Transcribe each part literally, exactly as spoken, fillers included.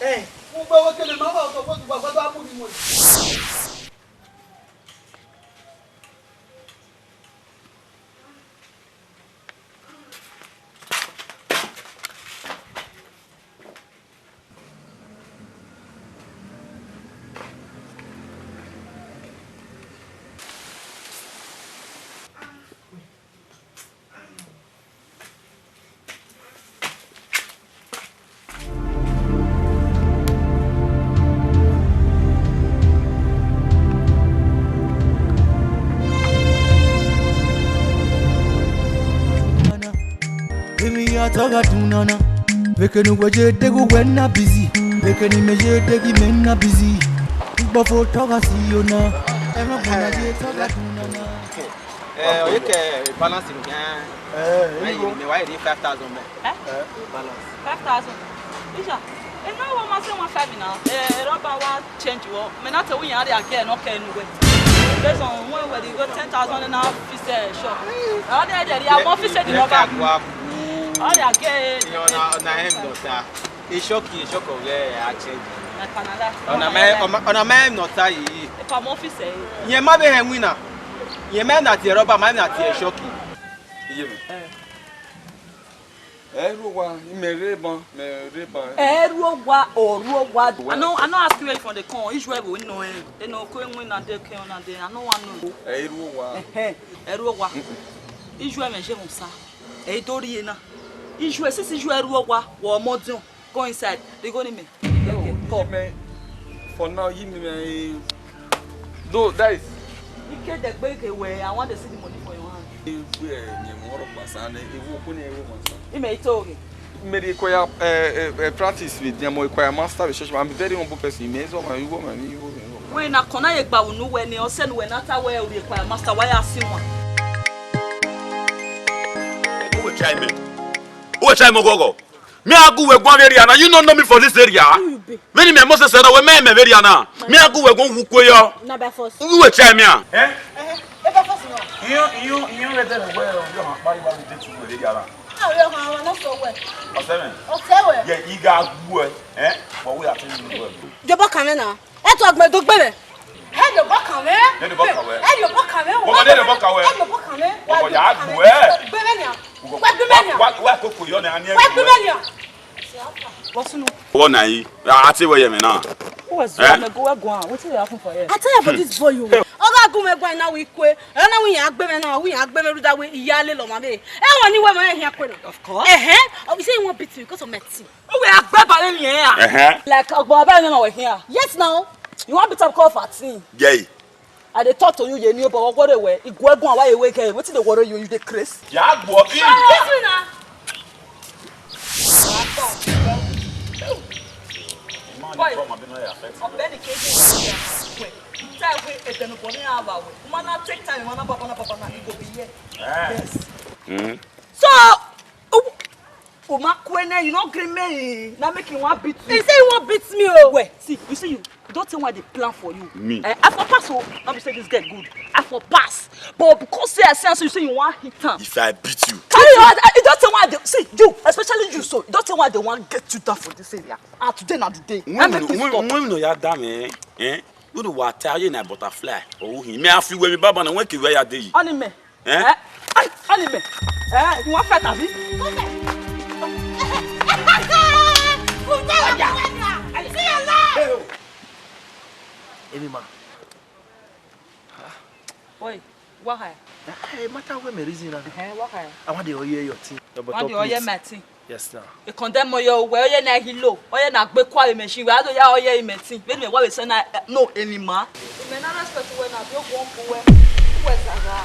Eh, ugbo wẹ kene ma wa ko ko gba gba mu ni mo. Emi ya tọgha dun nana. Vbekene uwẹ ye deghe uwẹ na busy. Vbekene imẹ ye deghe imẹ na busy. Ugbọfo tọgha si yo na. Ẹmwẹ ọgbọna ye tọgha dun nana. Eh, ọ ye kẹ balance ni khian. Eh, ma yi, mẹ wa yi five thousand mẹ. Eh? Balance. Five thousand. Isha, ena wa ma sẹ one five na. Eh, rọba wa change wọ. Mẹ na te wu yan ria kẹ nọ kẹ nu wẹ. Based on when we dey go ten thousand na fix, eh, shop. Ọ de de ya mo fix the rọba. Ọ de ake. Ọna, ọna hẹn nọ ta. Esọki, esọki ọghẹ a change. Like Canada. Ọna mẹ, ọna, ọna mẹ nọ ta yi. If I'm office, eh. Yẹn ma vbe hẹn winna. Yẹn ma na tie rọba, ma na tie esọki. Iye mẹ. Eh. Ẹ ru owa, imẹ rre ban, mẹ rre ban. Ẹ ru owa, ọ ru owa. I no, I no ask you where you from dey come. Israel we know, eh. They no ko enwe na de ke na de. I no wan know. Ẹ ru owa. Ẹhẹn, ẹ ru owa. Israel mẹ je mu sa. Ẹ do rie na. Israel, since Israel ru owa, wọ mọ diọn. Go inside. They go ni me. Yo, come. Yi me, for now, yi me, me, though, that is. Ike dẹgbe ke wẹ, I want to see the money for your hand. Egbe, eh, ni mo ro pasa ne, ewu ko ni ewu mo sa. Ime ito oge. Me require, eh, eh, eh, practice with them, mo require master with church. I'm a very humble person. Me so, man, you go, man, you go, man, you go. Wẹ na kona ye gba unu wẹ ni, ọ sẹ ne wẹ na ta wẹ u require master, why ask you one? Uwe chai me. Uwe chai mo gogo. Me a gu wẹ guan vbe area na, you no know me for this area. Who you be? Vbene mẹ Moses na, wẹ mẹ mẹ vbe area na. Me a gu wẹ guan wu kue yọ. Na by force. Uwe chai me a. Eh? Eh, by force no. Iyo, iyo, iyo, we de we, yo, ma pa iwa de tu we area na. Ah, yo, ma, wa no so we. Ọsẹ mẹ. Ọsẹ we. Ye, I ga gu ẹ, eh? But we are telling you well. Jọba kan mẹ na. Ẹ tọ gbẹ do gbẹ mẹ. Ẹ yọ bọ kan mẹ. Ẹ yọ bọ kan wẹ. Ẹ yọ bọ kan mẹ. Ọmọ de yọ bọ kan wẹ. Ẹ yọ bọ kan mẹ. Ọmọ ya gu ẹ. Gbẹ mẹ nia. Wẹ gbẹ mẹ nia. Wa, wa, wa koko yọ na ni. Wẹ gbẹ mẹ nia. What's new? What na yi? A te wẹ ye me na. Who was Eh? Where go where go on? Wetin dey happen for here? I tell you about this boy, you. Oga gu me gba na we kue. Ẹ na we yan gbẹ mẹ na, we yan gbẹ mẹ ruda we iya le lọ ma me. Ẹ wọn ni wẹ mọ ẹ hian kue na. Of course. Ẹhẹn. Oh, you say you want beat me because of my team. Uwe agbẹba vbe miẹn ra? Ẹhẹn. Like, ọgbọ ọba ẹmwẹ ma wẹ khian. Yes now. You wan beat up call for team? Yeah. I dey talk to you, ye ni obo, what dey wear? Iguegun awa ye wear, wetin dey worry you? You dey craze? Ya gbọ in. Yes, we na. Boy, ọbẹ ni keke. Tell we if dem no born in our way. Woman na take time, woman na baba na baba na, e go be here. Yes. Mm. So, O ma kue nẹ, you no gree me, na make him wan beat you. He say he wan beat me o. Well, see, you see you, you don tey wan dey plan for you. Me? Eh, I for pass o, no be say this girl good. I for pass. But because say I see am, so you say you wan hit am. If I beat you. Carry your hand. Eh, you don tey wan dey, see, you, especially you so, you don tey wan dey wan get you down for this area. And today na the day. Na When make we, this when, stop. When we no ya da me, eh? You do what tell you na butterfly. Oh, he me afi we mi baba na when ke we ya dey. Ani me. Eh? Eh? Ani, ani me. Eh, you wan fight, abi? Emi ma. Oi, why? Eh, matter where me reason na. Eh, why? I want the oil your thing. Your Why bottle, the oil please. My thing? Yes, now. E condemn oil, wẹ oil na hilo, oil na gbe kua machine, wẹ a do ya oil machine. Vbene mẹ wa vbe sẹ na, eh, no, emi ma. Imẹ na respect wẹ na, bi ogun ọkun wẹ, wẹ zagha.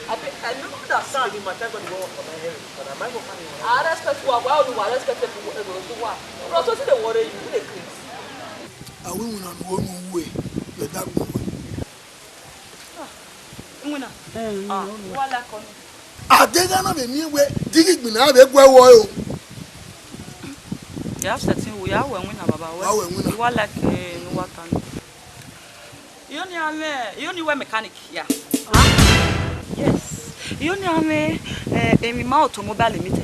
I be, I don't understand. Emi ma, thank God you work for my head, but I might go find you. I respect you, why you are respectable, eh, you are. Bro, so see the worry you, you dey craze. Awe winna ne uwẹ ne uwẹ, vbe ẹdẹ agbọn wẹ. Ah, winna. Eh, Ah, winna. Wa like ọni. Adegha na vbe miẹn wẹ, dighi igbinna vbe gu ẹre o. Ya sẹtin wu, ya wẹ winna, baba wẹ. Wa wẹ winna. I wa like, eh, ne uwa ta ni. Iyo ni a mwẹ, iyo ni wẹ mechanic, ya. Yes. Iyo ni a mwẹ, eh, emwi ma automobile mi te.